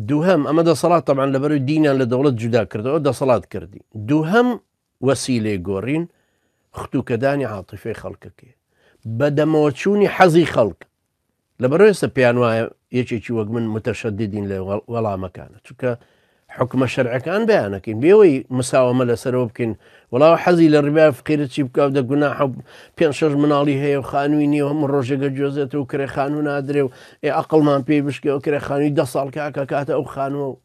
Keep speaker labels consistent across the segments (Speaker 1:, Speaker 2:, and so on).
Speaker 1: دووهەم ئەمە دەسەڵات تەبعەن لەبەرەوەی دینیان لە دەوڵەت جودا کردەوە دەسەڵات کردی. دووهەم وەسیلەی گۆڕین ختوکەدانی عاتیفەی خەڵکەکەیە. بەدەمەوەچوونی حەزی خەڵک. لەبەرەوەی ئێستا پێیان وایە یەکێکی وەک من متەشەددین لە وەڵامەکانە چونکە حکومە شەرعەکان بەیانەکەین بێەوەی مساوەمە لەسەرەوە بکەین وڵاوە حەزی لە ڕیبا فقیرە چی بکە دە گوناح و پێ شەش مناڵی هەیە و خانووی نییە هەموو ڕۆژێکە گوێزێتەوە و کرێ خانوو نادرێ و ئێ ئەقڵمان پێی بشکێ و کرێ خانووی دە ساڵ کاکە کاتە ئەو خانووە و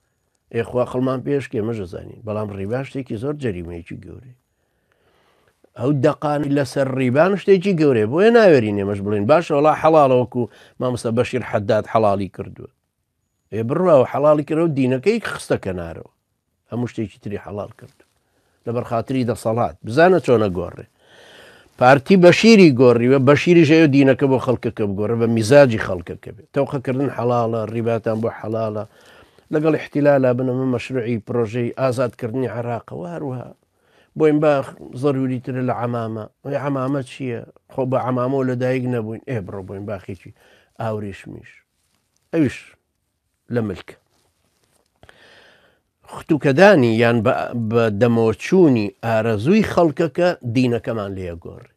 Speaker 1: ئێ خوا ئەقڵمان پێشکێ مەژەزانین بەڵام ڕیبا شتێکی زۆر جەریمەیەکی گەورەی ئەو دەقانی لەسەر ڕیبان شتێکی گەورەیە بۆیە ناوێرین ئێمەش بڵێن باشە وڵا حەڵاڵە وەکو مامۆستا بەشیر حەداد حەڵاڵی کردووە ئێ بڕواوە حەڵاڵی کردەوە دینەکەی خستە کەنارەوە هەموو شتێکی تری حەڵال کرد لەبەر خاتری دەسەڵات بزانە چۆنە گۆڕێ پارتی بەشیری گۆڕیوە بەشیری ژەیە دینەکە بۆ خەڵکەکە بگۆڕە بە میزاجی خەڵکەکە بێت تەوقەکردن حەڵاڵە ڕیباتان بۆ حەڵاڵە لەگەڵ احتیلالا بنەمە مەشروعی پرۆژەی ئازادکردنی عێراقەوە هەروەها بۆینباخ زەروری ترە لە عەمامە ئەی عەمامە چییە خۆ بە عەمامەوە لە دایک نەبووین ئێ بڕۆ بۆینباخێکی ئاوریشمیش ئەویش لە ملک ختوکەدانی یان بە دەمەوەچوونی ئارەزووی خەڵکەکە دینەکەمان لێ گۆڕی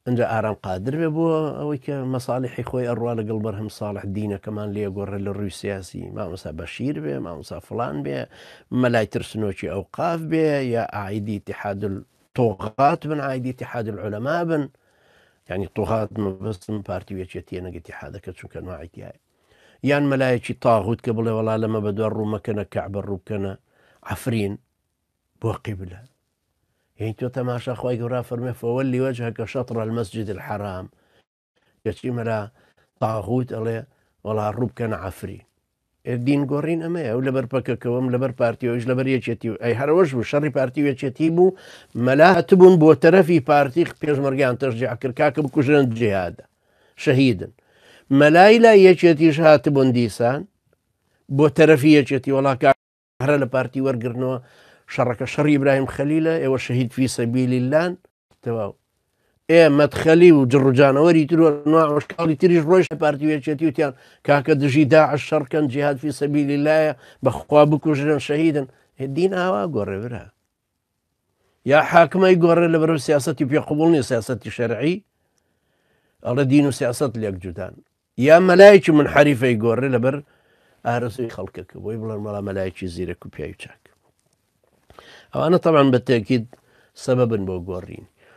Speaker 1: ئەجا ئارام قادر بێ بۆ ئەوەی کە مەساڵحی خۆی ئەڕوا لەگەڵ بەرهەم ساڵح دینەکەمان لێ گۆڕێ لە ڕووی سیاسی مامۆستا بەشیر بێ مامۆستا فڵان بێ مەلای ترسنۆکی ئەوقاف بێ یا ئایدی اتحاد طغات بن ئایدی اتحاد العلماء بن یعنی طغات مەبەستم پارتی و یەکێتیە نەک اتحادەکە چونکە نوعی تایە یان مەلایەکی تاغوت کە بڵێ وەڵا لەمە بەدوا ڕوومەکەنە کەعبە ڕووبکەنە عەفرین بۆ قیبلە یعنی تۆ تەماشا خوای گەورە فەرمێ فولی وجهک شطر المسجد الحرام کەچی مەلا تاغوت ئەڵێ وەڵا ڕوو بکەنە عەفرین دین گۆڕین ئەمەیە ئەو لەبەر پەکەکەوەم لەبەر پارتیەوەش لەبەر یەکێتی و ئەی هەرەوەش بوو شەڕی پارتی و یەکێتی بوو مەلا هاتبوون بۆ تەرەفی پارتی پێشمەرگیان تەشجیع کرد کاکە بکوژرن جیهادە شەهیدن مەلای لای یەکێتیش هاتبوون دیسان بۆ تەرەفی یەکێتی وەڵا هەرە لە پارتی وەرگرنەوە شەڕەکە شەڕی ئیبراهیم خەلیلە ئێوە شەهید فی سەبیل اللان تەواو ئێ مەدخەلی و جڕجانەوەری تر و نوعشکاڵی تریش ڕۆیشت پارتی و یەکێتی وتیان کاکە دژی داعش شەڕکەن جیهاد فی سەبیل اللهە بەخوا بکوژرن شەهیدن دین ئاوا گۆڕێ برا یا حاکمەی گۆڕێ لە بەرەو سیاسەتی پێ قبوڵ نیە سیاسەتی شەرعی ئەڵێ دین و سیاسەت لێک جودان یا مەلایەکی منحەریفەی گۆڕێ لەبەر ئارەزووی خەڵکەکە بۆی بڵێن وەڵا مەلایەکی زیرەک و پیاوی چاک. ئەوانە تەبعەن بە تەئکید سەبەبن بۆ گۆڕین.